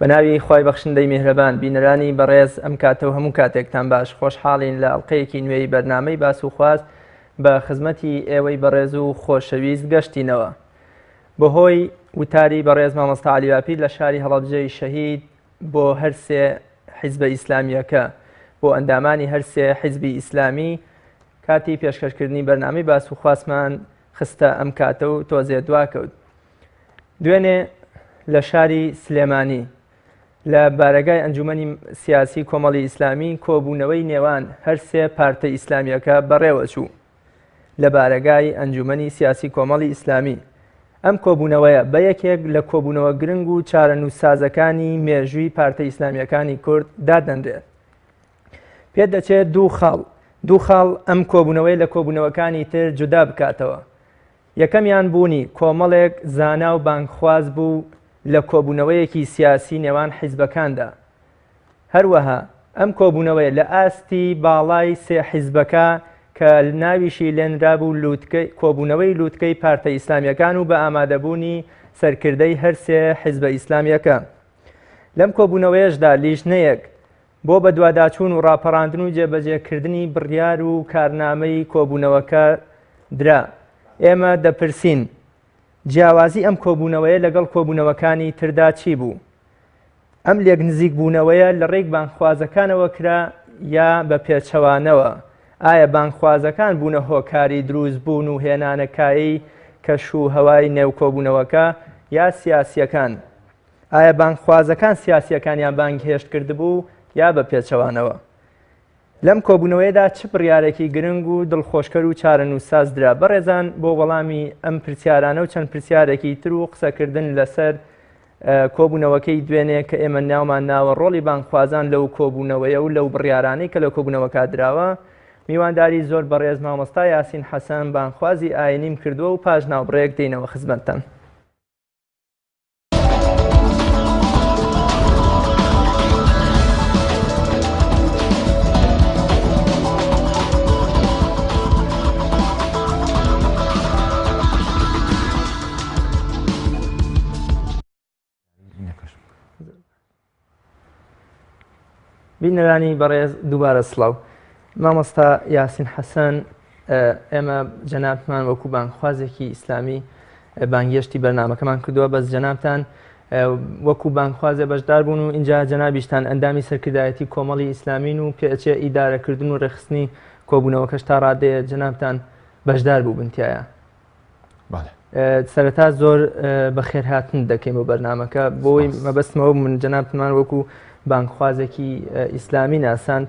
بە ناوی خوای بەخشندەی میهرەبان بینەرانی بەڕێز ئەم کاتە و هەموو کاتێکتان باش خۆشحاڵین لە ئەڵلقەیەکی نوێی بەرنامەی باس و خواست بە خزمەتی ئێوەی بەڕێز و خۆشەویست گەشتینەوە بەهۆی وتاری بەڕێز مامۆستا عەلی باپیر لە شاری هەڵەبجەی شەهید بۆ هەرسێ حیزبە ئیسلامییەکە بۆ ئەندامانی هەرسێ حیزبی ئیسلامی کاتی پێشکەشکردنی بەرنامەی باس و خواستمان خستە ئەم کاتە و تۆزێ دواکەوت. دوێنێ لە شاری سلێمانی لە بارەگای ئەنجومەنی سیاسی کۆمەڵی ئیسلامی کۆبوونەوەی نێوان هەرسێ پارتە ئیسلامیەکە بەڕێوەچوو. لە بارەگای ئەنجومەنی سیاسی کۆمەڵی ئیسلامی. ئەم کۆبوونەوەیە بە یەکێک لە کۆبوونەوە گرنگ و چارەنووسسازەکانی مێژووی پارتە ئیسلامییەکانی کورد دادەنرێت. پێدەچێت دوو خاڵ ئەم کۆبوونەوەی لە کۆبوونەوەکانی تر جودا بکاتەوە. یەکەمیان بوونی کۆمەڵێک زانا و بانگخواز بوو لە کۆبوونەوەیەکی سیاسی نێوان حیزبەکاندا. هەروەها ئەم کۆبوونەوەیە لە ئاستی باڵای سێ حیزبەکە کە ناویشی لێنرابوو لوتکەی کۆبوونەوەی لوتکەی پارتە ئیسلامیەکان و بە ئامادەبوونی سەرکردەی هەرسێ حیزبە ئیسلامیەکە. لەم کۆبوونەوەیەشدا لیژنەیەک بۆ بەدواداچوون و ڕاپەڕاندن و جێبەجێکردنی بڕیار و کارنامەی کۆبوونەوەکە درا. ئێمە دەپرسین جیاوازی ئەم کۆبوونەوەیە لەگەڵ کۆبوونەوەکانی تردا چی بوو؟ ئەم لێکنزیکبوونەوەیە لە ڕێی بانگخوازەکانەوە کرا یا بە پێچەوانەوە؟ ئایا بانگخوازەکان بوونە هۆکاری دروستبوون و هێنانە کایەی کەش و هەوای نێو کۆبوونەوەکە یا سیاسییەکان؟ ئایا بانگخوازەکان سیاسییەکانیان بانگهێشت کردبوو یا بە پێچەوانەوە؟ لەم کۆبوونەوەیەدا چ بڕیارێکی گرنگ و دڵخۆشکەر و چارەنووسساز درا؟ بەڕێزان بۆ وەڵامی ئەم پرسیارانە و چەند پرسیارێکی تر و قسەکردن لەسەر کۆبوونەوەکەی دوێنێ کە ئێمە ناومان ناوە ڕۆڵی بانگخوازان لەو کۆبوونەوەیە و لەو بڕیارانەی کە لە کۆبوونەوەکە دراوە، میوانداری زۆر بەڕێز مامۆستا یاسین حەسەن بانگخوازی ئاینیم کردووە و پاش ناوبڕێک دێینەوە خزمەتتان. بینەرانی بەڕێز دووبارە سڵاو مامۆستا یاسین حەسەن ئێمە جەنابمان وەکو بانگخوازێکی ئیسلامی بانگێشتی بەرنمەکەمان کردووە بەس جەنابتان وەکو بانگخوازێ بەشدار بوون و اینجا جەنابیشتان ئەندامی سەرکردایەتی کۆمەڵی ئیسلامین و پێچێ ئیدارەکردن و ڕێخستنی کۆبوونەوەکەش تا ڕادەیە جەنابتان بەشدار بوو بنتایە سەرەتا زۆر بەخێرهاتن دەکەین بۆ بەرنمەکە بۆی مەبەستمەوە من جەنابتمان وەکو بانگخوازێکی ئیسلامی ناساند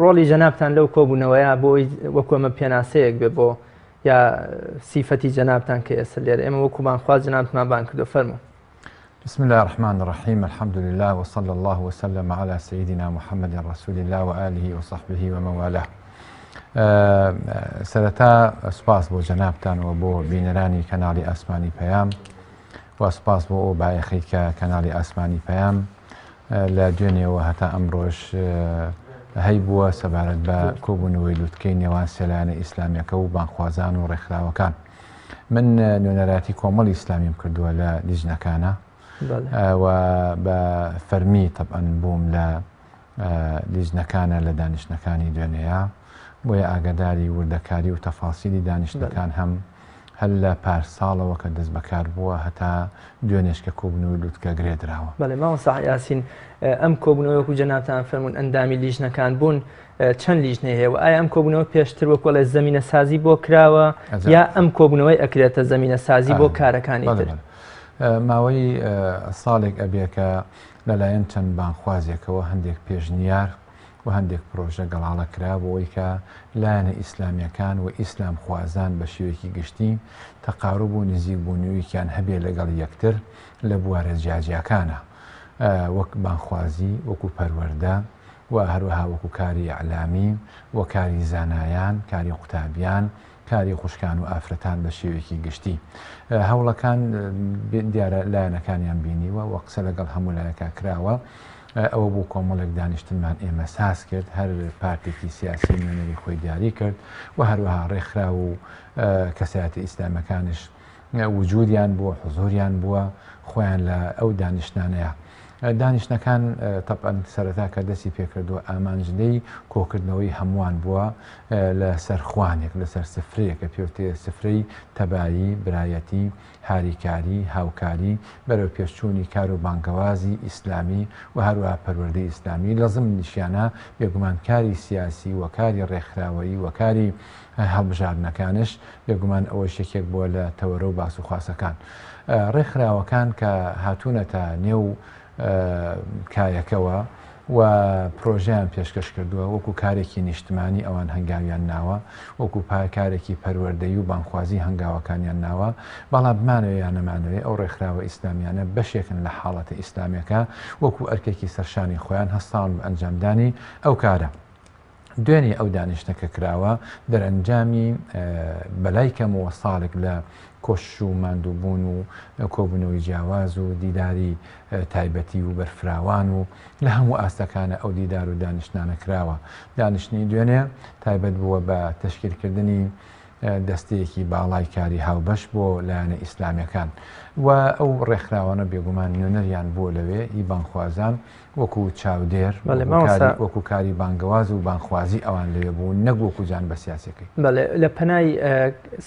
ڕۆڵی جەنابتان لەو کۆبوونەوەیە بۆی وەکو ئەمە پێناسەیەک بێ بۆ یا سیفەتی جەنابتان کە ئێستا لێرە ئێمە وەکو بانگخواز جەنابتمان بانگ کردو فەرموو. بسم اللە الرحمن الرحیم الحمد للە وصلی اللە وسلم علی سیدنا محمد رسول اللە وآله وصحبه ومن والاه سەرەتا سوپاس بۆ جەنابتان و بۆ بینەرانی کەناڵی ئاسمانی پەیام و سوپاس بۆ ئەو بایەخەی کە کەناڵی ئاسمانی پەیام لە دوێنێەوە هەتا ئەمڕۆش هەیبووە سەبارەت بە کۆبوونەوەی لوتکەی نێوان سێلایەنە ئیسلامیەکە و بانخوازان و ڕێکخراوەکان. من نوێنەرایەتی کۆمەڵی ئیسلامیم کردووە لە لیژنەکانە و بە فەرمی تەبعەن بووم لە لیژنەکانە لە دانیشتنەکانی دوێنێیە بۆیە ئاگاداری وردەکاری و تەفاسیلی دانیشتنەکان هەم هەر لە پار ساڵەوە کە دەست بەکار بووە هەتا دوێنێش کە کۆبوونەوەی لوتکە گرێ دراوە. بەڵێ مامۆستا یاسین ئەم کۆبوونەوە وەکو جەنابتان فەرموون ئەندامی لیژنەکان بوون چەند لیژنەی هەیە و ئایا ئەم کۆبوونەوە پێشتر وەکو ئەڵێ زەمینە سازی بۆ کراوە یا ئەم کۆبوونەوەی ئەکرێتە زەمینە سازی بۆ کارەکانی تر؟ ماوەی ساڵێک ئەبێ کە لەلایەن چەند بانگخوازێکەوە هەندێک پێشنیار و هەندێک پرۆژە گەڵاڵە کرا بۆ ئەوەی کە لایەنە ئیسلامیەکان و ئیسلامخوازان بە شێوەیەکی گشتی تەقاروب و نزیک بوونەوەیەکیان هەبێ لەگەڵ یەکتر لە بوارە جیاجیاکانە وەک بانگخوازی وەکو پەروەردە و هەروەها وەکو کاری ئیعلامی و کاری زانایان، کاری قوتابیان، کاری خوشکان و ئافرەتان بە شێوەیەکی گشتی. هەوڵەکان دیارە لایەنەکانیان بینیوە و قسە لەگەڵ هەموو لایەکا کراوە. ئەوە بوو کۆمەڵێک دانیشتنمان ئێمە ساز کرد، هەر پارتێکی سیاسی نوێنەری خۆی دیاری کرد و هەروەها ڕێکخراو و کەسایەتە ئیسلامەکانیش. وجودیان بووە، حزوریان بووە، خۆیان لە ئەو دانیشتنانەیە. دانیشتنەکان تەبعەن سەرەتا کە دەستی پێکردووە ئامانج لێی کۆکردنەوەی هەمووان بووە لە سەر خوانێک، لەسەر سفرەیەک کە پێوترێ سفرەی تەبایی، برایەتی، هاریکاری، هاوکاری، بەرەوپێشچوونی کار و بانگەوازی ئیسلامی و هەروەها پەروەردەی ئیسلامی، لە زمنیشیانا بێگومان کاری سیاسی و کاری ڕێکخراوەیی و کاری هەڵبژاردنەکانش، بێگومان ئەوەش یەکێک بووە لە تەوەرە و باس و خواسەکان. ڕێکخراوەکان کە هاتوونەتە نێو کایەکەوە و پرۆژەیان پێشکەش کردووە، وەکو کارێکی نیشتمانی ئەوان هەنگاویان ناوە، وەکو کارێکی پەروەردەیی و بانگخوازی هەنگاوەکانیان ناوە، بەڵام بمانەوێ یا نەمانەوێ ئەو ڕێکخراوە ئیسلامیانە بەشێکن لە حاڵەتە ئیسلامیەکە، وەکو ئەرکێکی سەرشانی خۆیان هەستاون بە ئەنجامدانی ئەو کارە. دوێنێ ئەو دانیشتنە کە کراوە دەرئەنجامی بەلای کەمەوە ساڵێک لە کۆشش و ماندووبوون و کۆبوونەوەی جیاواز و دیداری تایبەتی و بەرفراوان و لە هەموو ئاستەکانە ئەو دیدار و دانیشتنانە کراوە. دانیشتنی دوێنێ تایبەت بووە بە تەشکیلکردنی دەستەیەکی باڵای کاری هاوبەش بۆ لایەنە ئیسلامیەکان و ئەو ڕێکخراوانە بێگومان نوێنەریان بووە لەوێ ئی بانگخوازان وەکو چاودێر وەکو کاری بانگەواز و بانگخوازی ئەوان لەوێ بوون نەک وەکو جانبە سیاسیەکەی. بەڵێ لە پەنای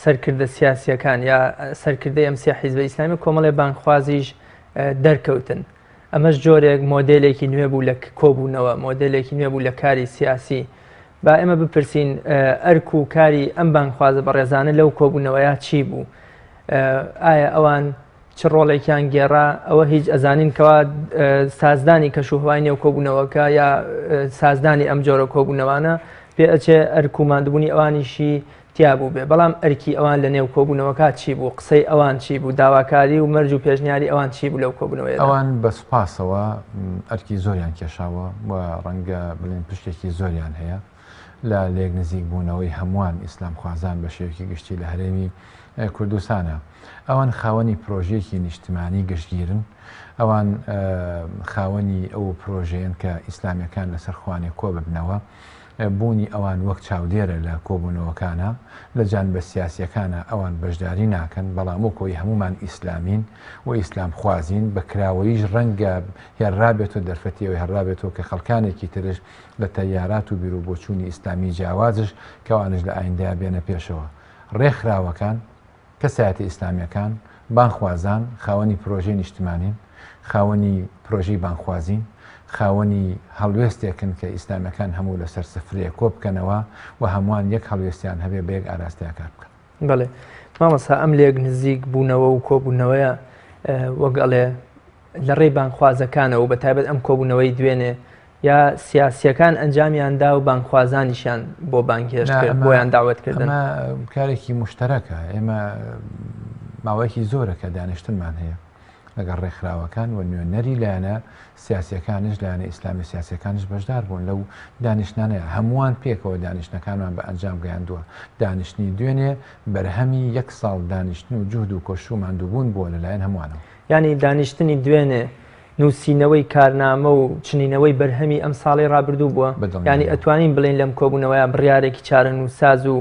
سەرکردە سیاسیەکان یا سەرکردەی ئەم سێ حیزبە ئیسلامی کۆمەڵێ بانگخوازیش دەرکەوتن ئەمەش جۆرێک مۆدێلێکی نوێ بوو لە کۆبوونەوە مۆدێلێکی نوێ بوو لە کاری سیاسی با ئێمە بپرسین ئەرک و کاری ئەم بانگخوازە بەڕێزانە لەو کۆبوونەوەیە چی بوو؟ ئایا ئەوان چ ڕۆڵێکیان گێڕا؟ ئەوە هیچ ئەزانین کەوا سازدانی کەش و هەوای نێو کۆبوونەوەکە یا سازدانی ئەم جۆرە کۆبوونەوانە پێ ئەچێ ئەرک و ماندووبوونی ئەوانیشی تیا بوو بێ بەڵام ئەرکی ئەوان لە نێو کۆبوونەوەکە چی بوو قسەی ئەوان چی بوو داواکاری و مەرج و پێشنیاری ئەوان چی بوو لەو کۆبوونەوەیەدا؟ ئەوان بە سوپاسەوە ئەرکی زۆریان کێشاوە و ڕەنگە بڵێن پشکێکی زۆریان هەیە لە لێک نزیک بوونەوەی هەمووان ئیسلامخوازان بە شێوەیەکی گشتی لە هەرێمی کوردستانە. ئەوان خاوەنی پرۆژەیەکی نیشتمانی گشتگیرن، ئەوان خاوەنی ئەو پرۆژەیەن کە ئیسلامیەکان لەسەر خوانێک کۆ ببنەوە. بوونی ئەوان وەک چاودێرە لە کۆبوونەوەکانا، لە جانبە سیاسیەکانا ئەوان بەشداری ناکەن، بەڵام وەک ئەوەی هەموومان ئیسلامین و ئیسلامخوازین، بە کراوەییش ڕەنگە هێنرابێتەوە، دەرفەتی ئەوە هێنرابێتەوە کە خەڵکانێکی ترش لە تەیارات و بیروبۆچوونی ئیسلامی جیاوازش کەوانش لە ئایندەیا بێنە پێشەوە. ڕێکخراوەکان. کەسایەتە ئیسلامیەکان، بانگخوازان، خاوەنی پرۆژەی نیشتمانین، خاوەنی پرۆژەی بانگخوازین، خاوەنی هەڵوێستێکن کە ئیسلامیەکان هەموو لەسەر سفرەیەک کۆبکەنەوە و هەمووان یەک هەڵوێستیان هەبێ بە یەک ئاراستەیا کار بکەن. بەڵێ مامۆستا ئەم لێک نزیک بوونەوە و کۆبوونەوەیە وەک ئەڵێ لە ڕێی بانگخوازەکانەوە و بەتایبەت ئەم کۆبوونەوەی دوێنێ یا سیاسیەکان ئەنجامیان دا و بانگخوازانیشیان بۆ بانگهێشت کرد بۆیان داوەت کردن؟ ئەمە کارێکی مشتەرەکە ئێمە ماوەیەکی زۆرە کە دانیشتنمان هەیە لەگەڵ ڕێکخراوەکان و نوێنەری لایەنە سیاسیەکانش لایەنە ئیسلامی سیاسەکانش بەشدار بوون لەو دانیشتانەیە هەمووان پێکەوە دانیشتەکانمان بە ئەنجام گەیاندووە دانیشتنی دوێنێ بەرهەمی یەک ساڵ دانیشتن و جوهد و کۆشش و ماندووبوون بووە لەلایەن هەمووانەوە. یانی دانیشتنی دوێنێ نووسینەوەی کارنامە و چنینەوەی بەرهەمی ئەم ساڵەی ڕابردوو بووە؟ یانی ئەتوانین بڵێین لەم کۆبوونەوەیە بڕیارێکی چارەنووسساز و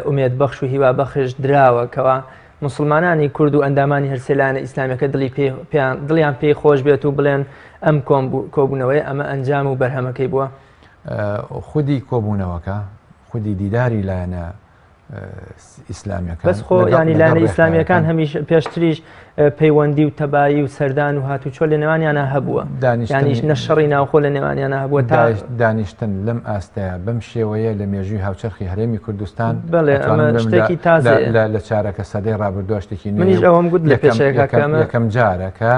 ئومێدبەخش و هیوابەخش دراوە کەوا موسڵمانانی کورد و ئەندامانی هەرسێ لایەنە ئیسلامیەکە دڵی پێیان دڵیان پێی خۆش بێت و بڵێن ئەم کۆبوونەوەی ئەمە ئەنجام و بەرهەمەکەی بووە؟ خودی کۆبوونەوەکە، خودی دیداری لایەنە ئیسلامیەکان بەس خۆ ینی لایەنە ئیسلامیەکان هەمیش پێشتریش پەیوەندی و تەبایی و سەردان و هاتوچۆ لە نێوانیانە هەبووە دانیشتنیش نە شەڕی ناوخۆ لە نێوانیانە هەبووە تا دانیشتن لەم ئاستەیە بەم شێوەیە لە مێژووی هاوچەرخی هەرێمی کوردستان بەڵێ شتێکی تازە لە چارەکە سەدەی ڕابردووە شتێکی منیش ئەوەم گوت لە پێشەکەم یەکەم جارە کە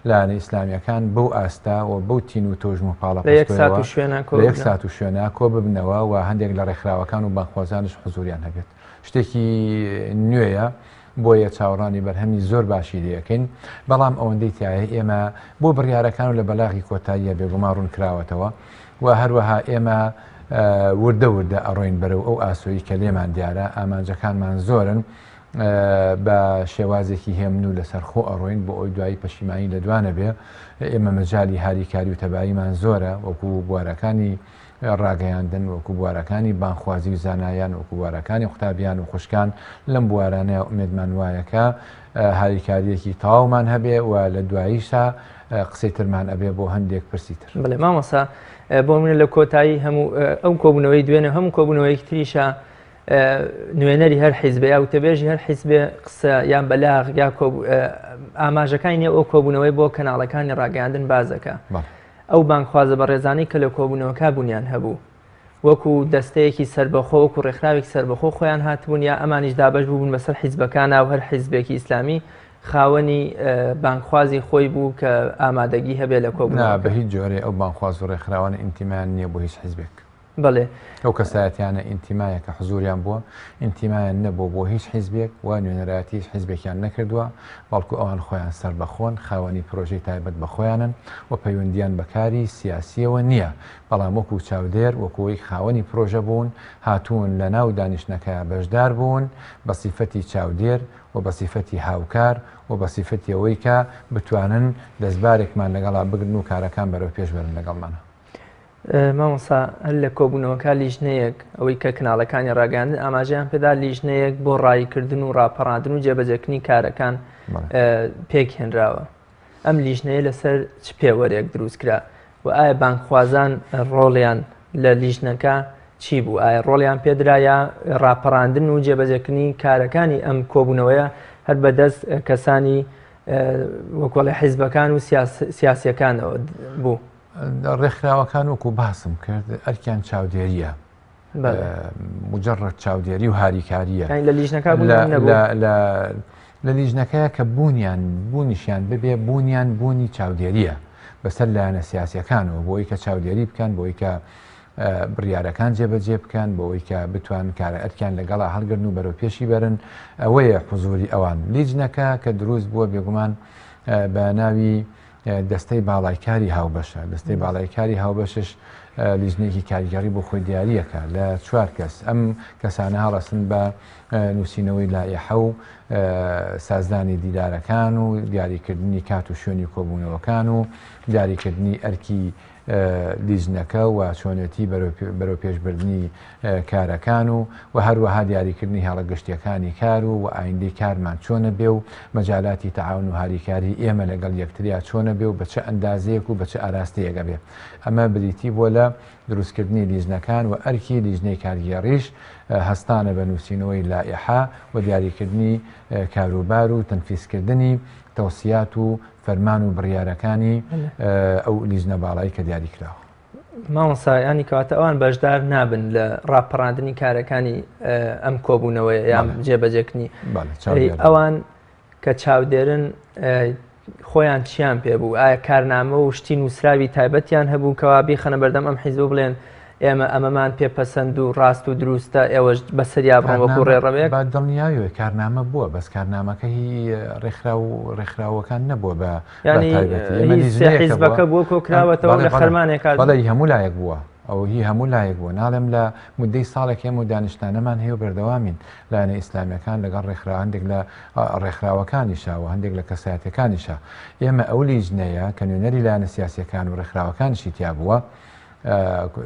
لایەنە ئیسلامیەکان بەو ئاستە و بەو تین و تۆژم و پاڵە لە یەک سات و شوێنە کۆ لە یەک سات و شوێنە کۆ ببنەوە و هەندێک لە ڕێکخراوەکان و بانگخوازانش حزوریان هەبێت شتێکی نوێیە بۆیە چاوەڕانی بەرهەمی زۆر باشی لێەکەین بەڵام ئەوەندەی تایە ئێمە بۆ بڕیارەکان و لە بەلاغی کۆتاییە بێگومان ڕوون کراوەتەوە و هەروەها ئێمە وردە وردە ئەڕۆین بەرەو ئەو ئاسۆیی کە لێمان دیارە ئامانجەکانمان زۆرن بە شێوازێکی هێمن و لەسەرخۆ ئەڕۆین بۆ ئەوی دوایی پەشیمانی لە دوا نەبێ ئێمە مەجالی هاریکاری و تەباییمان زۆرە وەکو بوارەکانی ڕاگەیاندن، وەکو بوارەکانی بانگخوازی و زانایان، وەکو بوارەکانی قوتابیان و خوشکان، لەم بوارانەیا ئومێدمان وایە کە هاریکارییەکی تەواومان هەبێ و لە دواییشا قسەی ترمان ئەبێ بۆ هەندێک پرسی تر. بەڵێ مامۆستا، بۆ منە لە کۆتایی هەموو ئەو کۆبوونەوەی دوێنێ هەموو کۆبوونەوەیەکی تریشا نوێنەری هەر حیزبێ یا وتەبێژی هەر حیزبێ قسە یان بەلاغ یا ئاماژەکانی نێو ئەو کۆبوونەوەی بۆ کەناڵەکانی ڕاگەیاندن بازەکە. ئەو بانگخوازە بەڕێزانەی کە لە کۆبوونەوەکە بوونیان هەبوو وەکو دەستەیەکی سەربەخۆ وەکو ڕێکخراوێکی سەربەخۆ خۆیان هاتبوون یا ئەمانیش دابەش بووبوون بەسەر حیزبەکانا و هەر حیزبێکی ئیسلامی خاوەنی بانگخوازی خۆی بوو کە ئامادەگی هەبێ لە کۆبوونەوەکە؟ نا بە هیچ جۆرێ ئەو بانگخواز و ڕێکخراوانە ئینتیمایان نییە بۆ هیچ حیزبێک. بەڵێ. ئەو کەسایەتیانە ئینتیمایە کە حزوریان بووە، ئینتیمایان نەبووە بۆ هیچ حیزبێک و نوێنەرایەتی هیچ حیزبێکیان نەکردووە، بەڵکو ئەوان خۆیان سەربەخۆن، خاوەنی پرۆژەی تایبەت بە خۆیانن و پەیوەندییان بە کاری سیاسییەوە نییە، بەڵام وەکو چاودێر، وەکو ئەوەی خاوەنی پرۆژە بوون، هاتوون لە ناو دانیشتنەکە بەشدار بوون بە سیفەتی چاودێر و بە سیفەتی هاوکار و بە سیفەتی ئەوەی کە بتوانن دەستبارێکمان لەگەڵا بگرن و کارەکان بەرەو پێش بەرن لەگەڵمانا. مامۆستا هەر لە کۆبوونەوەکە لیژنەیەک ئەوەی کە کەناڵەکانی ڕاگەیاندن ئاماژەیان پێدا لیژنەیەک بۆ ڕاییکردن و ڕاپەڕاندن و جێبەجێکردنی کارەکان پێکهێنراوە ئەم لیژنەیە لەسەر چ پێوەرێک دروست کرا و ئایا بانگخوازان ڕۆڵیان لە لیژنەکە چی بوو ئایا ڕۆڵیان پێدرا یا ڕاپەڕاندن و جێبەجێکردنی کارەکانی ئەم کۆبوونەوەیە هەر بەدەست کەسانی وەکوڵێ حیزبەکان و سیاسیەکانەوە بوو؟ ڕێکخراوەکان وەکو باسم کرد ئەرکیان چاودێریە مجرد چاودێری و هاریکاریە لە لیژنەکە لە لیژنەکەیە کە بوونیان بوونیشیان ببێ بوونیان بوونی چاودێریە بەسەر لایەنە سیاسەکانەوە بۆی کە چاودێری بکەن بۆی کە بڕیارەکان جێبەجێ بکەن بۆ ئەوەی کە بتوان کارە ئەرکیان لەگەڵا هەڵگرن و بەرەو پێشی بەرن ئەوەیە حزوری ئەوان لیجنەکە کە دروست بووە بێگومان بە ناوی دەستەی باڵای کاری هاوبەشە، دەستەی باڵای کاری هاوبەشش لیژنەیەکی کارگێڕی بۆ خۆی دیاریەکە لە چوار کەس، ئەم کەسانە هەڵەسن بە نووسینەوەی لائیحە و سازدانی دیدارەکان و دیاریکردنی کات و شوێنی کۆبوونەوەکان و دیاریکردنی ئەرکی لیژنەکە و چۆنێتی بەرەوپێشبردنی کارەکان و و هەروەها دیاریکردنی هێڵە گشتیەکانی کار و و ئایندەی کارمان چۆنە بێ و مەجالاتی تەعاون و هاریکاری ئێمە لەگەڵ یەکتریا چۆنە بێ و بە چ ئەندازەیەک و بە چ ئاراستەیەک ئەبێ. ئەمە بریتی بووە لە دروستکردنی لیژنەکان و ئەرکی لیژنەی کارگێڕیش هەستانە بە نووسینەوەی لائیحە و دیاریکردنی کاروبار و تەنفیزکردنی تەوسیات و فەرمان و بڕیارەکانی ئەو لیژنە باڵای کە دیاری کراوە. مامۆستا یانی کەواتە ئەوان بەشدار نابن لە ڕاپەڕاندنی کارەکانی ئەم کۆبوونەوەیە یان جێبەجێکردنی ئەوان کە چاودێرن خۆیان چیان پێ بوو ئایا کارنامە و شتی نووسراوی تایبەتیان هەبوو کەوا بیخەنە بەردەم ئەم حیزب بڵێن ئێمە ئەمەمان پێ پەسەند و ڕاست و دروستە ئێوەش بەسەریا بڕۆن وەکو ڕێڕەوێک؟ بە دڵنیایەوە کارنامە بووە بەس کارنامەکە هی ڕێکخراو ڕێکخراوەکان نەبووە بە یانی هی سێ حیزبەکە بووە کۆکراوەتەوە لە خەرمانێکا بەڵێ هی هەموو لایەک بووە ئەو هی هەموو لایەک بووە ناڵێم لە مدەی ساڵێک ئێمە و دانیشتانەمان هەیە و بەردەوامین لایەنە ئیسلامیەکان لەگەڵ ڕێکخرا هەندێک لە ڕێکخراوەکانیشا و هەندێک لە کەسایەتەکانیشا ئێمە ئەو لیژنەیە کە نوێنەری لایەنە سیاسیەکان و ڕێکخراوەکانیشی تیا بووە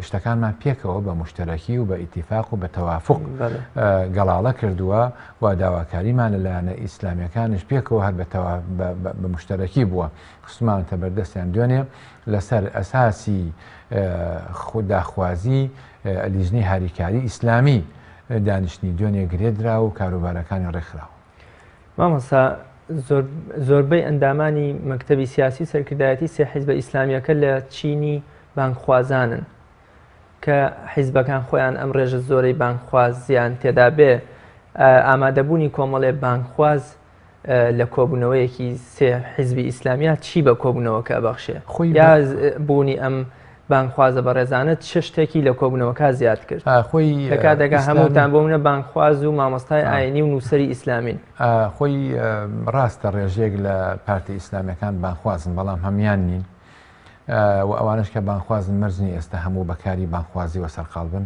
شتەکانمان پێکەوە بە موشتەرەکی و بە ئیتیفاق و بە تەوافق گەڵاڵە کردووە و داواکاریمان لە لایەنە ئیسلامیەکانش پێکەوە هەر بە موشتەرەکی بووە خستمانەتە بەردەستیان دوێنێ لەسەر ئەساسی داخوازی لیژنەی هاریکاری ئیسلامی دانیشتنی دوێنێ گرێدرا و کاروبارەکانی ڕێکخراوە. مامۆستا زۆربەی ئەندامانی مەکتەبی سیاسی سەرکردایەتی سێ حیزبە ئیسلامیەکە لە چینی بانگخوازانن کە حیزبەکان خۆیان ئەم ڕێژە زۆرەی بانگخوازیان تێدا بێ ئامادەبوونی کۆمەڵێ بانگخواز لە کۆبوونەوەیەکی سێ حیزبی ئیسلامیا چی بە کۆبوونەوەکە ئەبەخشێ خۆی یا بوونی ئەم بانگخوازە بەڕێزانە چ شتێکی لە کۆبوونەوەکە زیاد کرد خۆی لە کاتێکا هەمووتان بۆ منە بانگخواز و مامۆستای ئاینی و نووسەری ئیسلامین. خۆی ڕاستە ڕێژەیەک لە پارتی ئیسلامیەکان بانگخوازن بەڵام هەموان نین و ئەوانش کە بانگخوازن مەرج نیە ئێستا هەموو بەکاری بانگخوازیوە سەرقاڵ بن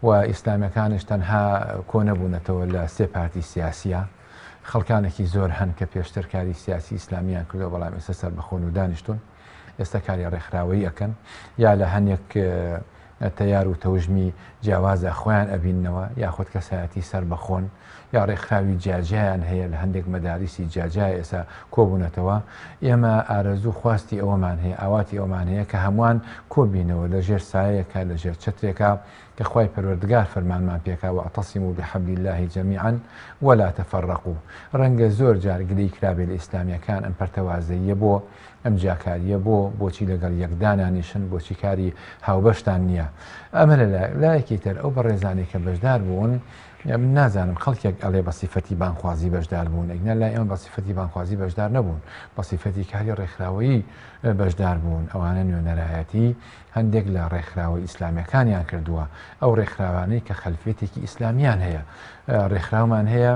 و ئیسلامیەکانش تەنها کۆ نەبوونەتەوە لە سێ پارتی سیاسیە خەڵکانێکی زۆر هەن کە پێشتر کاری سیاسی ئیسلامیان کردووە بەڵام ئێستا سەربەخۆن و دانیشتون ئێستا کاری ڕێکخراوەیی ئەکەن یا لە هەنێک تەیار و تەوژمی جیاوازە خۆیان ئەبیننەوە یاخود کەسایەتی سەربەخۆن یا ڕێکخراوی جیاجیایان هەیە لە هەندێک مەداریسی جیاجیا ئێستا کۆبوونەتەوە، ئێمە ئارەزوو خواستی ئەوەمان هەیە، ئاواتی ئەوەمان هەیە کە هەمووان کۆبینەوە لە ژێر سایەیەکا، لە ژێر چەترێکا کە خوای پەروەردگار فەرمانمان پێکا واعتصموا بحبل اللە جمیعا ولا تفرقوا. ڕەنگە زۆر جار گلەی کرابێ لە ئیسلامیەکان ئەم پەرتەوازەییە بۆ؟ ئەم جیاکارییە بۆ؟ بۆچی لەگەڵ یەک دانانیشن؟ بۆچی کاری هاوبەشتان نییە؟ ئەمە لە لایەک. لایەکی تر ئەو بەڕێزانەی کە بەشدار بوون، من نازانم خەڵکێک ئەڵێ بە سیفەتی بانگخوازی بەشدار بوون، ئەگینا لای ئێمە بە سیفەتی بانگخوازی بەشدار نەبوون، بە سیفەتی کاری ڕێکخراوەیی بەشدار بوون. ئەوانە نوێنەرایەتی هەندێک لە ڕێکخراوە ئیسلامیەکانیان کردووە، ئەو ڕێکخراوانەی کە خەلفیەتێکی ئیسلامیان هەیە. ڕێکخراومان هەیە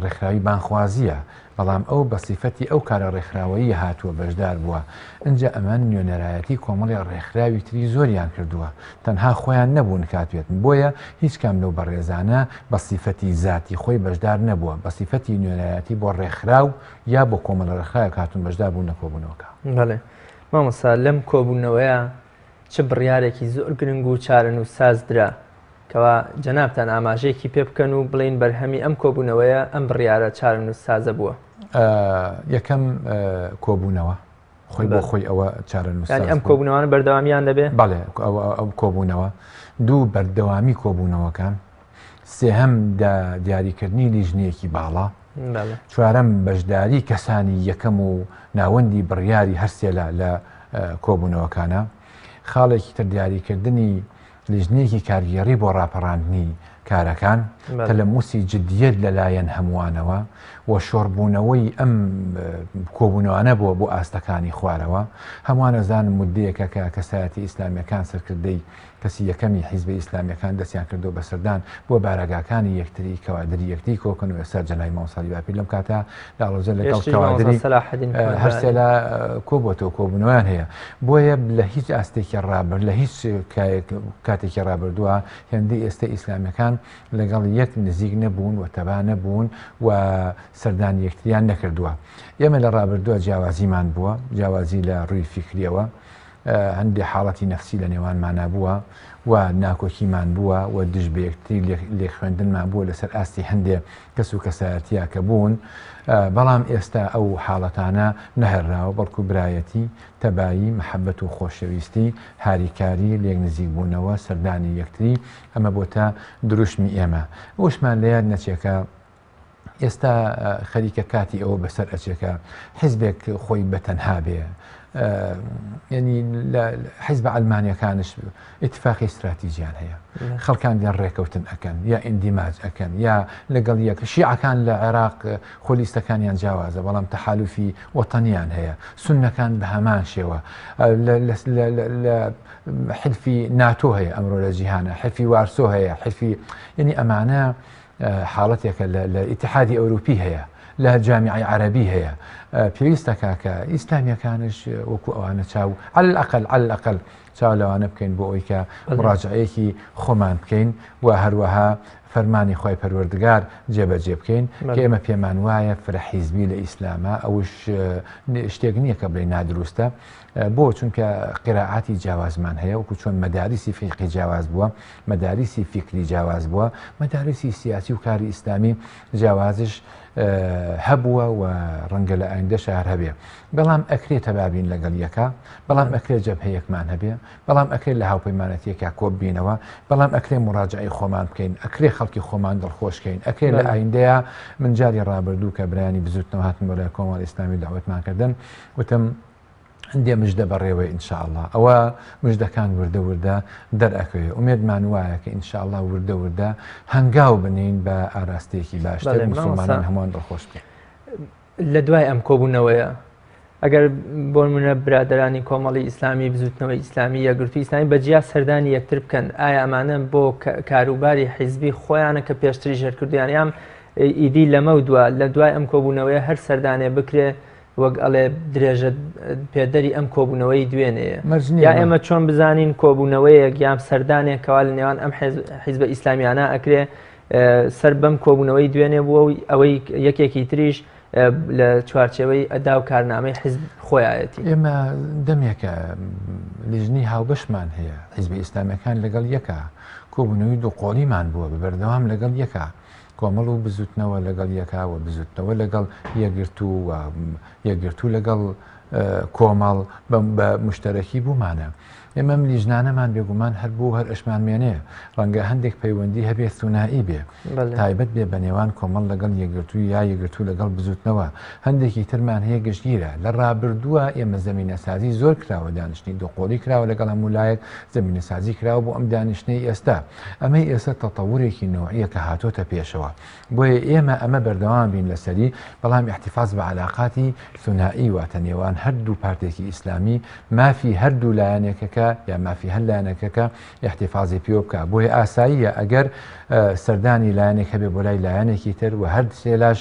ڕێکخراوی بانگخوازییە، بەڵام ئەو بە سیفەتی ئەو کارە ڕێکخراوەییە هاتووە بەشدار بووە، ئنجا ئەمان نوێنەرایەتی کۆمەڵێ ڕێکخراوی تری زۆریان کردووە تەنها خۆیان نەبوون کاتوێتن، بۆیە هیچ کام لەو بەڕێزانە بە سیفەتی زاتی خۆی بەشدار نەبووە، بە سیفەتی نوێنەرایەتی بۆ ڕێکخراو یا بۆ کۆمەڵە ڕێکخراوێک هاتوون بەشدار بوون لە کۆبوونەوەکە. بەڵێ مامۆستا لەم کۆبوونەوەیە چ بڕیارێکی زۆر گرنگ و چارەنووسساز درا؟ کەوا جەنابتان ئاماژەیەکی پێ بکەن و بڵێن بەرهەمی ئەم کۆبوونەوەیە ئەم بڕیارە چارەنووسسازە بووە. یەکەم کۆبوونەوە خۆی بۆ خۆی ئەوە چارەنووسساز ئەم کۆبوونەوانە بەردەوامیان دەبێ؟ بەڵێ ئەو کۆبوونەوە. دوو بەردەوامی کۆبوونەوەکان. سێهەم دیاریکردنی لیژنەیەکی باڵا. چوارەم بەشداری کەسانی یەکەم و ناوەندی بڕیاری هەرسێلا لە کۆبوونەوەکانە. خاڵێکی تر دیاریکردنی لیژنەیەکی کارگێڕی بۆ ڕاپەڕاندنی کارەکان، تەلەموسی جدیەت لەلایەن هەمووانەوە و شۆڕبوونەوەی ئەم کۆبوونەوانە بووە بۆ ئاستەکانی خوارەوە. هەمووان ئەزانن موددەیەکە کە کەسایەتی ئیسلامییەکان سەرکردەی کەسی یەکەمی حیزبە ئیسلامییەکان دەستیان کردووە بە سەردان بۆ بارەگاکانی یەکتری، کەوادری یەکتری کۆکەن و ئێستا جەنابی مامۆستا عەلی باپیر لەم کاتە لە هەڵەبجە لەگەڵ کەوادری هەرسێلا کۆبووەتەوە، کۆبوونەوەیان هەیە. بۆیە لە هیچ ئاستێکی ڕابرد لە هیچ کاتێکی ڕابردووە هێندەی ئێستا ئیسلامیەکان لەگەڵ یەک نزیک نەبوون و تەبا نەبوون و سەردانی یەکتریان نەکردووە. ئێمە لە ڕابردووە جیاوازیمان بووە، جیاوازی لە ڕووی فیکریەوە، هەندێ حاڵەتی نەفسی لە نێوانمانا بووە و ناکۆکیمان بووە و دژ بە یەکتری لێکخوێندنمان بووە لەسەر ئاستی هەندێ کەس و کەسایەتیە کە بوون، بەڵام ئێستا ئەو حاڵەتانە نەهێڵراوە، بەڵکو برایەتی، تەبایی، مەحەبەت و خۆشەویستی، هاریکاری، لێک نزیکبوونەوە، سەردانی یەکتری، ئەمە بۆتە دروشمی ئێمە. ئەوەشمان لە یاد نەچێ کە ئێستا خەریکە کاتی ئەوە بەسەر ئەچێ کە حیزبێک خۆی بە تەنها بێ. یعنی لە حیزبە عەلمانیەکانش ئیتفاقی استراتیجیان هەیە، خەڵکان دێن ڕێکەوتن ئەکەن یا ئیندیماج ئەکەن یا لەگەڵ یەک. شیعەکان لە عێراق خۆ لیستەکانیان جیاوازە بەڵام تەحالوفی وەتەنیان هەیە، سوننەکان بە هەمان شێوە، لە حلفی ناتۆ هەیە ئەمڕۆ لە جیهانە، حلفی وارسۆ هەیە، حلفی یعنی ئەمانە حاڵەتێکە لە ئیتحادی ئەوروپی هەیە، لە جامیعەی عەرەبی هەیە. پێویستە کاکە ئیسلامیەکانش وەکو ئەوانە چاو عەلەل ئەقەل عەلەل ئەقەل چاو لەوانە بکەین بۆ ئەوەی کە مڕاجعەیەکی خۆمان بکەین و هەروەها فەرمانی خوای پەروەردگار جێبەجێ بکەین کە ئێمە پێمان وایە فرە حیزبی لە ئیسلامە ئەوش شتێک نییە کە بڵێ نادروستە بۆ چونکە قیراعاتی جیاوازمان هەیە وەکو چۆن مەداریسی فیقی جیاواز بووە مەداریسی فیکری جیاواز بووە مەداریسی سیاسی و کاری ئیسلامی جیاوازش هەبووە و ڕەنگە لە ئایندەشا هەر هەبێ. بەڵام ئەکرێ تەبابین لەگەڵ یەکا، بەڵام ئەکرێ جەبهەیەکمان هەبێ، بەڵام ئەکرێ لە هاوپەیمانەتیەکا کۆببینەوە، بەڵام ئەکرێ موڕاجەعەی خۆمان بکەین، ئەکرێ خەڵکی خۆمان دڵخۆش کەین، ئەکرێ لە ئایندەیا من جاری ڕابردوو کە برایانی بزوتنەوە هاتن بۆ لای کۆمەڵی ئیسلامی دەعوەتمان کردن وتم هەندێ مژدە بەڕێوەیە ان شاء اللە ئەوە مژدەکان وردە وردە دەرئەکەوێ ئومێدمان وایە کە ان شاء اللە وردە وردە هەنگاو بنێین بە ئاراستەیەکی باشتر موسڵمانان هەمووان دڵخۆش بکەین. لە دوای ئەم کۆبوونەوەیە ئەگەر بۆ نمونە برادەرانی کۆمەڵی ئیسلامی بزوتنەوەی ئیسلامی یەکگرتووی ئیسلامی بە جیا سەردانی یەکتر بکەن ئایا ئەمانە بۆ کاروباری حیزبی خۆیانە کە پێشتریش هەرکردویان یان ئیدی لەمە دوا لە دوای ئەم کۆبوونەوەیە هەر سەردانێ بکرێ وەک ئەڵێ درێژە پێدەری ئەم کۆبوونەوەی دوێنێیە. مەرج نییە یا ئێمە چۆن بزانین کۆبوونەوەیەک یان سەردانێک کەوا لە نێوان ئەم حیزبە ئیسلامیانە ئەکرێ سەر بەم کۆبوونەوەی دوێنێ بووە و ئەوەی یەکێکی تریش لە چوارچێوەی ئەدا و کارنامەی حیزب خۆیایەتی؟ ئێمە دەمێکە لیژنەی هاوبەشمان هەیە، حیزبە ئیسلامیەکان لەگەڵ یەکا، کۆبوونەوەی دووقۆڵیمان بووە بە بەردەوام لەگەڵ یەکا، کۆمەڵ و بزوتنەوە لەگەڵ یەکا و بزوتنەوە لەگەڵ یەکگرتوو و یەکگرتوو لەگەڵ کۆمەڵ بە مشتەرەکی بوومانە. ئێمە ئەم لیژنانەمان بێگومان هەر بوو هەر ئەشمان مێنێ، ڕەنگە هەندێک پەیوەندی هەبێ ثونائی بێ، تایبەت بێ بە نێوان کۆمەڵ لەگەڵ یەکگرتوو یا یەکگرتوو لەگەڵ بزوتنەوە، هەندێکی ترمان هەیە گشتگیرە. لە ڕابردووە ئێمە زەمینەسازی زۆر کراوە، دانیشتنی دووقۆڵی کراوە لەگەڵ هەموو لایەک، زەمینەسازی کراوە بۆ ئەم دانیشتنەی ئێستا. ئەمەی ئێستا تەتەورێکی نەوعیە کە هاتۆتە پێشەوە. بۆیە ئێمە ئەمە بەردەوام بین لەسەری، بەڵام ئیحتیفاز بە عەلاقاتی ثونائی واتە نێوان هەردوو پارتێکی ئیسلامی مافی هەردوو لایەنێکەکە یا مافی هەر لایەنەکەکە ئیحتیفازی پێوە بکا. بۆیە ئاساییە ئەگەر سەردانی لایەنێک هەبێ بۆ لای لایەنێکی تر و هەر سێ لاش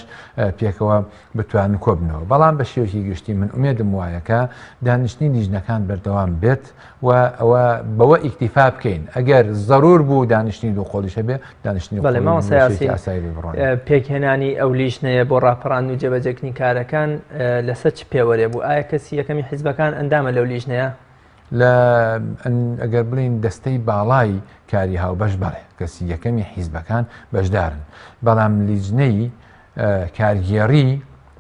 پێکەوە بتوانن کۆبنەوە. بەڵام بە شێوەیەکی گشتی من ئومێدم وایە کە دانیشتنی لیژنەکان بەردەوام بێت و ئەوە بەوە ئیکتیفا بکەین ئەگەر زەرور بوو دانیشتنی دوو قۆڵیش هەبێ دانیشتنی بەڵێ قۆڵی مامۆستا بە شێوەیەکی یاسین ئاسایی بێ بڕۆن. پێکهێنانی ئەو لیژنەیە بۆ ڕاپەڕاندن و جێبەجێکردنی کارەکان لەسەر چ پێوەرێ بوو؟ ئایا کەسی یەکەمی حیزبەکان ئەندامە لەو لیژنەیە؟ لە ئەگەر بڵێین دەستەی باڵای کاری هاوبەش بەڵێ کەسی یەکەمی حیزبەکان بەشدارن، بەڵام لیجنەی کارگێڕی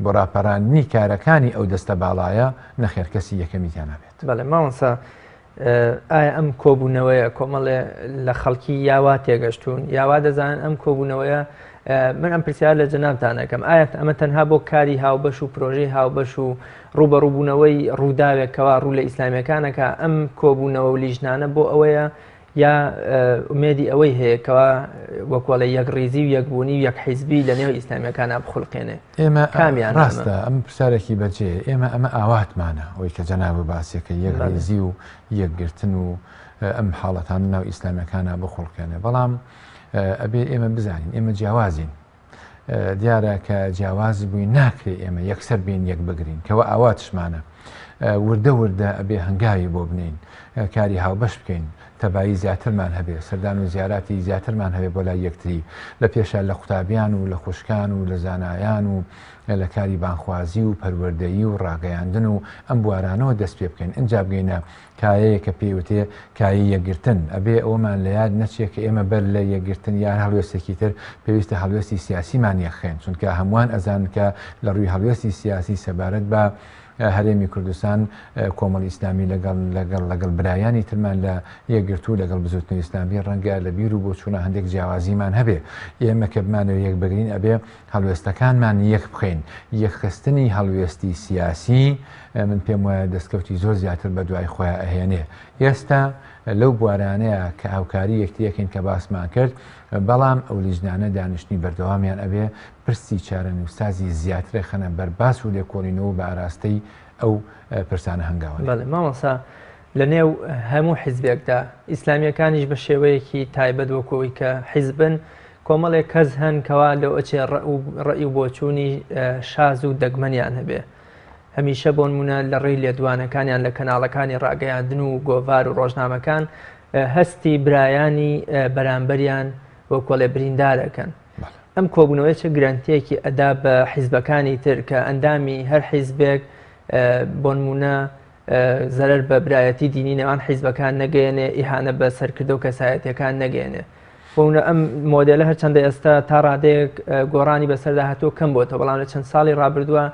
بۆ ڕاپەراندنی کارەکانی ئەو دەستە باڵایە نەخێر کەسی یەکەمی تیا نابێت. بەڵێ مامۆستا ئایا ئەم کۆبوونەوەیە کۆمەڵێ لە خەڵکی یاوا تێگەشتون یاوا دەزانن ئەم کۆبوونەوەیە من ئەم پرسیار لە جەنابتان ئەکەم ئایا ئەمە تەنها بۆ کاری هاوبەش و پرۆژەی هاوبەش و ڕووبەڕووبوونەوەی ڕووداوێک کەوا ڕوو لە ئیسلامیەکانەکە ئەم کۆبوونەوە و لیژنانە بۆ ئەوەیە یا ئومێدی ئەوەی هەیە کەوا وەکوڵێ یەک ڕیزی و یەکبوونی و یەک حیزبی لە نێو ئیسلامیەکانە بخولقێنێ ئێمە کامیان ڕاستە ئەم پرسیارێکی بەجێ ئێمە ئەمە ئاواتمانە ئەوەی کە جەناب و باسیەکە یەک ڕیزی و یەکگرتن و ئەم حاڵەتان ناو ئیسلامیەکانە بخوڵقێنێ بەڵام ئەبێ ئێمە بزانین ئێمە جیاوازین دیارە کە جیاواز بووین ناکرێ ئێمە یەکسەر بین یەک بگرین کەەوە ئاواتشمانە وردە وردە ئەبێ هەنگاوی بۆ بنین کاری هاوبەش بکەین تەبایی زیاترمان هەبێ سەردان و زیاراتی زیاترمان هەبێ بۆ لای یەکتری لە پێشە لە قوتابیان و لە خوشکان و لە زانایان و لە کاری بانخوازی و پەروەردەیی و ڕاگەیاندن و ئەم بوارانەوە دەست پێ بکەین ئینجا بگەینە کایەیە کە پێی وتێ کایەی یەکگرتن. ئەبێ ئەوەمان لە یاد نەچێ کە ئێمە بەر لە یەکگرتن یا هەر هەڵوێستێکی تر پێویستە هەڵوێستی سیاسیمان یەکخەین چونکە هەمووان ئەزانن کە لە ڕووی هەڵوێستی سیاسی سەبارەت بە هەرێمی کوردستان کۆمەڵی ئیسلامی لەگەڵ لەگەڵ لەگەڵ برایانی ترمان لە یەکگرتوو لەگەڵ بزوتنەوەی ئیسلامی ڕەنگە لە بیر و بۆچوونە هەندێک جیاوازیمان هەبێ ئێمە کە بمانەوێ یەک بگرین ئەبێ هەڵوێستەکانمان یەک بخەین یەکخستنی هەڵوێستی سیاسی من پێم وایە دەستکەوتی زۆر زیاتر بە دوای خۆیا ئەهێنێ. ئێستا لەو بوارانەیە کە هاوکاری یەکتری ئەکەین کە باسمان کرد، بەڵام ئەو لیژنانە دانیشتنی بەردەوامیان ئەبێ، پرسی چارەنووسسازی زیاتر ئەخەنە بەر باس و لێکۆڵینەوە و بە ئاراستەی ئەو پرسانە هەنگاو ئەنێن. بەڵێ مامۆستا لە نێو هەموو حیزبێکدا، ئیسلامییەکانیش بە شێوەیەکی تایبەت وەکو ئەوەی کە حیزبن، کۆمەڵێک کەس هەن کەوا لەوەچێ ڕەئی و بۆچوونی شاز و دەگمەنیان هەبێ. هەمیشە بۆنمونە لە ڕێی لێدوانەکانیان لە کەناڵەکانی ڕاگەیاندن و گۆڤار و ڕۆژنامەکان هەستی برایانی بەرامبەریان وەکۆڵێ بریندارەکەن. ئەم کۆبوونەوەی چ گرەنتیەکی ئەدا بە حیزبەکانی تر کە ئەندامی هەر حیزبێک بۆنمونە زەرەر بە برایەتی دینی نێوان حیزبەکان نەگەیەنێ، ئیهانە بە سەرکردە و کەسایەتیەکان نەگەیەنێ. بۆنە ئەم مۆدێلە هەرچەندە ئێستا تا ڕادەیەک گۆڕانی بەسەردا هاتووە کەم بۆتەوە، بەڵام لە چەند ساڵی ڕابردووە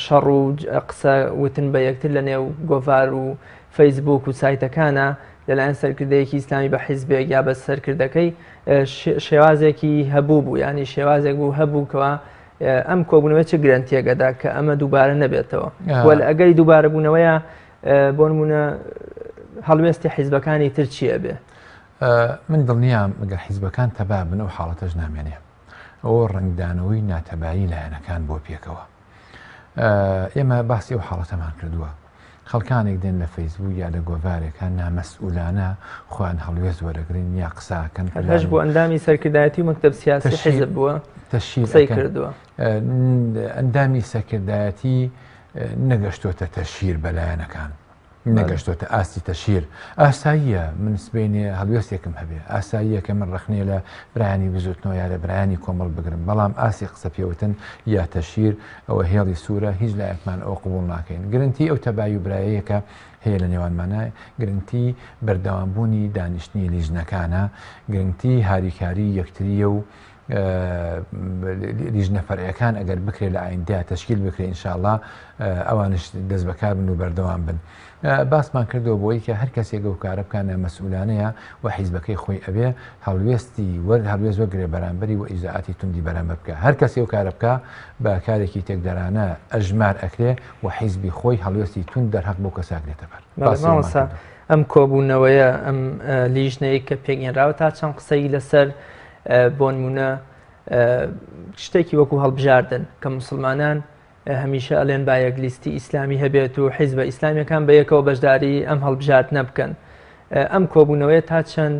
شەڕ و قسە وتن بە یەکتر لە نێو گۆڤار و فەیسبوک و سایتەکانە لەلایەن سەرکردەیەکی ئیسلامی بە حیزبێک یا بە سەرکردەکەی شێوازێکی هەبوو بوو، ینی شێوازێک بوو هەبوو کەوا ئەم کۆبوونەوە چ گرەنتیەک ئەدا کە ئەمە دووبارە نەبێتەوە؟ وە لە ئەگەری دووبارە بوونەوەیە بۆ نمونە هەڵوێستی حیزبەکانی تر چییە بێ؟ من دڵنیام ئەگەر حیزبەکان تەبا بن ئەو حاڵەتەش نامێنێ. ئەوە ڕەنگدانەوەی ناتەبایی لایەنەکان بۆ پێکەوە. ئێمە باسی ئەو حاڵەتەمان کردووە. خەڵکانێک دێن لە فەیسبوک یا لە گۆڤارێکا نامەسئولانە خۆیان هەڵوێست وەرەگرن یا قسە ئەکەن هەر هەش بوو ئەندامی سەرکردایەتی و مەکتەب سیاسی حیزب بووە تەشهیر قسەی ئەکەن. کردووە. ئەندامی سەرکردایەتی نەگەشتۆتە تەشهیر بە لایەنەکان. نەگەشتۆتە ئاستی تەشهیر. ئاساییە من سبەینێ هەڵوێستێکم هەبێ، ئاساییە کە من ڕەخنەی لە برایانی بزووتنەوە یا لە برایانی کۆمەڵ بگرم، بەڵام ئاستی قسە پێوتن یا تەشهیر ئەوە هێڵی سوورە، هیچ لایەکمان ئەوە قبوڵ ناکەین. گرنتی ئەو تەبایی و برایەیە کە هەیە لە نێوانمانا، گرنتی بەردەوامبوونی دانیشتنی لیژنەکانە، گرنتی هاریکاری یەکترییە و لیژنە فەرعیەکان ئەگەر بکرێت لە ئایندە تەشکیل بکرێت ئینشاءاللە ئەوانش دەست بەکار بن و بەردەوام بن باسمان کردەوە بۆی کە هەر کەسێک ئەو کارە بکە نامەسئولانەیە و حیزبەکەی خۆی ئەبێ هەڵوێستی وەر هەڵوێست وەگرێ بەرامبەری و ئیجرائاتی توندی بەرامبەر بکە هەر کەسی ئەو کارە بکە بە کارێکی تێکدەرانە ئەژمار ئەکرێ و حیزبی خۆی هەڵوێستی توند دەرهەق بۆ کەساگرێتە بەر مامۆستا ئەم کۆبوونەوەیە ئەم لیژنەیە کە پێکهێنراوە تا چەند قسەی لەسەر بۆنمونە شتێکی وەکو هەڵبژاردن کە مسلمانان هەمیشە ئەلێن با یەک لیستی ئیسلامی هەبێت و حیزبە ئیسلامیەکان بە یەکەوە بەشداری ئەم هەڵبژاردنە بکەن ئەم کۆبوونەوەی تا چەند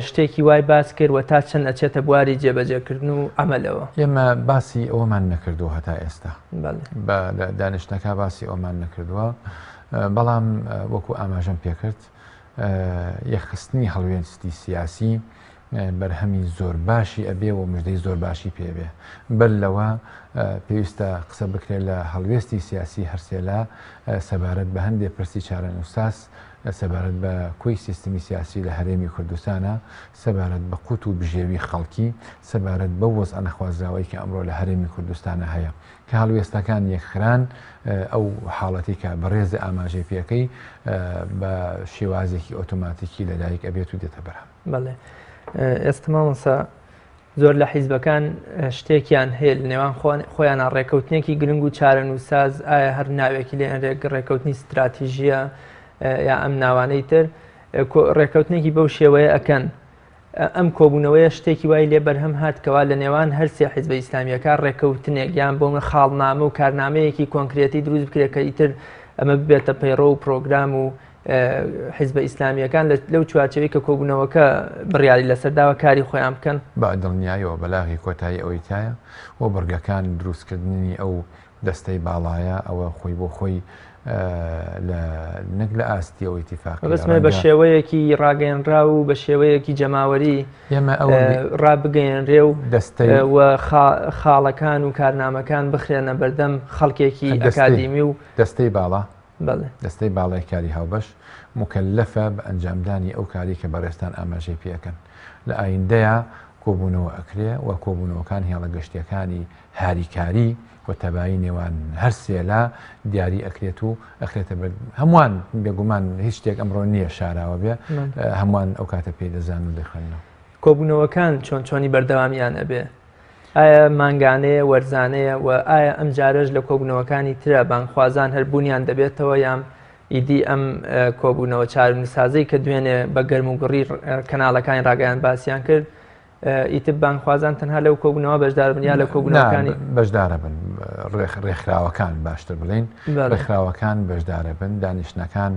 شتێکی وای باس کرد و تا چەند ئەچێتە بواری جێبەجێکردن و عملەوە ئێمە باسی ئەوەمان نەکردووە هەتا ئێستا بە دانیشتەکە باسی ئەومان نەکردووە بەڵام وەکو ئاماژەم پێکرد یەکخستنی هەڵوێستی سیاسی بەرهەمی زۆر باشی ئەبێ و مژدەی زۆر باشی پێ بێ. بەر لەوە پێویستە قسە بکرێت لە هەڵوێستی سیاسی هەرسێلا سەبارەت بە هەندێ پرسی چارەنووسساز، سەبارەت بە کۆی سیستمی سیاسی لە هەرێمی کوردستانا، سەبارەت بە قوت و بژێوی خەڵکی، سەبارەت بەو وەزعە نەخوازراوەی کە ئەمڕۆ لە هەرێمی کوردستانا هەیە. کە هەڵوێستەکان یەکخران، ئەو حاڵەتی کە بەڕێزت ئاماژەی پێکەی بە شێوازێکی ئۆتۆماتیکی لەدایک ئەبێت و دێتە بەرهەم. بەڵێ ئێستا مامۆسا زۆر لە حیزبەکان شتێکیان هەیە لە نێوان خۆیانە ڕێکەوتنێکی گرنگ و چارەنووساز ئایا هەر ناوێکی لێ ڕێک ڕێکەوتنی ستراتیژیە یا ئەم ناوانەی تر ڕێکەوتنێکی بەو شێوەیە ئەکەن ئەم کۆبوونەوەیە شتێکی وای لێ بەرهەم هات کەوا لە نێوان هەرسێ حیزبە ئیسلامیەکە ڕێکەوتنێک یان بۆ خاڵنامە و کارنامەیەکی کۆنکرێتی دروست بکرێت کە ئیتر ئەمە ببێتە پەیڕۆ و پرۆگرام و حیزبە ئیسلامییەکان لەو چوارچێوەی کە کۆبوونەوەکە بڕیاری لەسەر داوە کاری خۆیان بکەن؟ بە دڵنیایەوە بەلاغی کۆتایی ئەوەی تایە و بڕگەکان دروستکردنی ئەو دەستەی باڵایە ئەوە خۆی بۆ خۆی لە نەک لە ئاستی ئەو ئیتیفاقیە مەبەستمە بە شێوەیەکی ڕاگەیەنراو و بە شێوەیەکی جەماوەری ئێمە ئەو ڕابگەیەنرێ و دەستەی و خاڵەکان و کارنامەکان بخرێنە بەردەم خەڵکێکی ئەکادیمی و دەستەی باڵا بەڵێ. دەستەی باڵای کاری هاوبەش موکەلەفە بە ئەنجامدانی ئەو کارەی کە بەڕێزتان ئاماژەی پێ ئەکەن. لە ئایندەیا کۆبوونەوە ئەکرێ و کۆبوونەوەکان هێڵە گشتیەکانی هاریکاری و تەبایی نێوان هەر سێ لا دیاری ئەکرێت و ئەخرێتە بەر هەمووان. بێگومان هیچ شتێک ئەمڕۆ نییە شاراوە بێ، هەمووان ئەو کاتە پێی دەزانن و دەخوێننەوە. کۆبوونەوەکان چۆن چۆنی بەردەوامیان ئەبێ؟ ئایا مانگانەیە، وەرزانەیە و ئایا ئەمجارەش لە کۆبوونەوەکانی ترا بانگخوازان هەر بوونیان دەبێتەوە یان ئیدی ئەم کۆبوونەوە چارەنووسسازەی کە دوێنێ بە گەرموگوڕی کەناڵەکانی ڕاگەیان باسیان کرد ئیتر بانگخوازان تەنها لەو کۆبوونەوە بەشدار بن یا لە کۆبوونەوەکانی بەشدارە بن ڕێکخراوەکان باشتر بڵین ڕێکخراوەکان بەشدارە بن دانیشتنەکان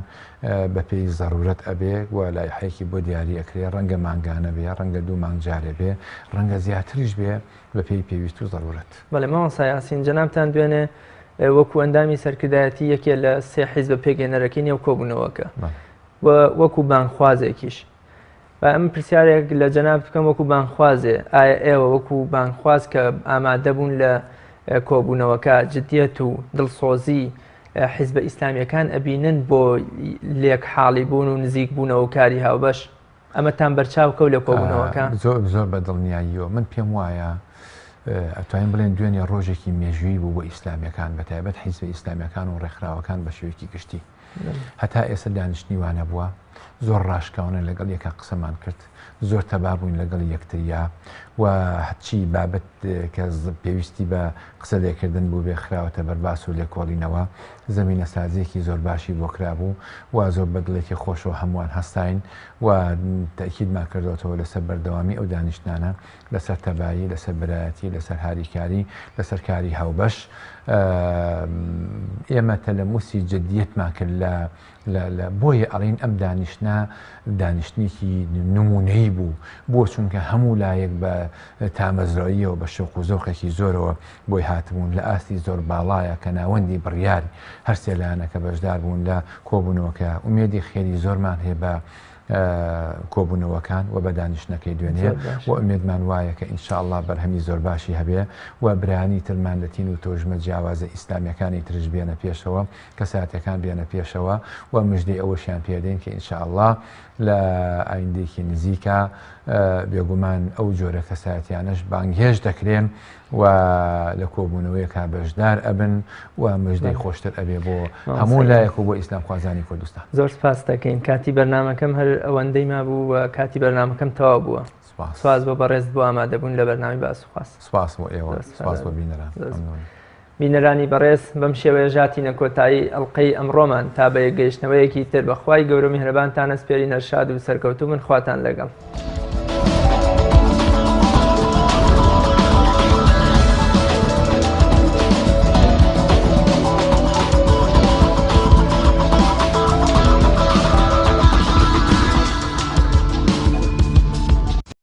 بەپێی زەرورەت ئەبێ و لایحەیەکی بۆ دیاری ئەکرێ، ڕەنگە مانگانە بێ، ڕەنگە دوو مانگ جارێ بێ، ڕەنگە زیاتریش بێ بەپێی پێویست و زەرورەت. بەڵێ مامۆستا یاسین، جەنابتان دوێنێ وەکو ئەندامی سەرکردایەتی یەکێ لە سێ حیزبە پێکهێنەرەکەی نێو کۆبوونەوەکە و وەکو بانگخوازێکیش با ئەمن پرسیارێک لە جەنابت بکەم وەکو بانگخوازێ، ئایا ئێوە وەکو بانگخواز کە ئامادە بوون لە کۆبوونەوەکە جدیەت و دڵسۆزی حیزبە ئیسلامیەکان ئەبینن بۆ لێک حاڵی بوون و نزیک بوونەوە و کاری هاوبەش ئەمەتان بەرچاو کەوت لە کۆبوونەوەکە؟ زۆر زۆر بە دڵنیاییەوە من پێم وایە ئەتوانین بڵێن دوێنێ ڕۆژێکی مێژوویی بوو بۆ ئیسلامیەکان بە تایبەت حیزبە ئیسلامیەکان و ڕێکخراوەکان بە شێوەیەکی گشتی هەتا ئێستا دانیشتنی وانە بووە زۆر ڕاشکاوانە لەگەڵ یەکا قسەمان کرد زۆر تەبا بووین لەگەڵ یەکتریا و هەرچی بابەت کە پێویستی بە قسە لێکردن بوو بێ خراوەتە بەرباس و لێکۆڵینەوە زەمینەسازیەکی زۆر باشی بۆ کرابوو و زۆر بە دڵێکی خۆشەوە هەمووان هەستاین و تەئکیدمان کردۆتەوە لەسەر بەردەوامی ئەو دانیشتنانە لەسەر تەبایی، لەسەر برایەتی، لەسەر هاریکاری، لەسەر کاری هاوبەش. ئێمە تەلەموسی جدیەتمان کرد لە لە بۆیە ئەڵین ئەم دانیشتنە. دانیشتنە دانیشتنێکی نموونەیی بوو، بۆ؟ چونکە هەموو لایەک بە تامەزرۆییەوە بە شەوق و زەوقێکی زۆرەوە بۆی هاتبوون، لە ئاستی زۆر باڵایە کە ناوەندی بڕیاری هەرسێ لایەنەکە بەشدار بوون لە کۆبوونەوەکە، ئومێدی خێری زۆرمان هەیە بە کۆبوونەوەکان و بە دانیشتنەکەی دوێنێ و ئومێدمان وایە کە ان شاء اللە بەرهەمی زۆر باشی هەبێ و برایانی ترمان لە تین و تۆژمە جیاوازە ئیسلامیەکانی ترش بێنە پێشەوە کەسایەتیەکان بێنە پێشەوە و مژدەی ئەوەشیان پێدەین کە ان شاء اللە لە ئایندەیەکی نزیکا بێگومان ئەو جۆرە کەسایەتیانەش بانگهێشت دەکرێن و لە کۆبوونەوەیەکا بەشدار ئەبن و مژدەی خۆشتر ئەبێ بۆ هەموو لایەک و بۆ ئیسلامخوازانی کوردستان. زۆر سپاست دەکەین. کاتی بەرنامەکەم هەر ئەوەندەی مابوو و کاتی بەرنامەکەم تەواو بووە. سپاس بۆ بەڕێزت بۆ ئامادەبوون لە بەرنامەی باس و خواست. سپاس بۆ ئێوە، سپاس بۆ بینەران. مەمنون. بینەرانی بەڕێز بەم شێوەیەش هاتینە کۆتایی ئەڵقەی ئەمڕۆمان تا بە یەکگەیشتنەوەیەکی تر بە خوای گەورە و میهرەبانتان ئەسپێرین هەر شاد و سەرکەوتوو بن خواتان لەگەڵ.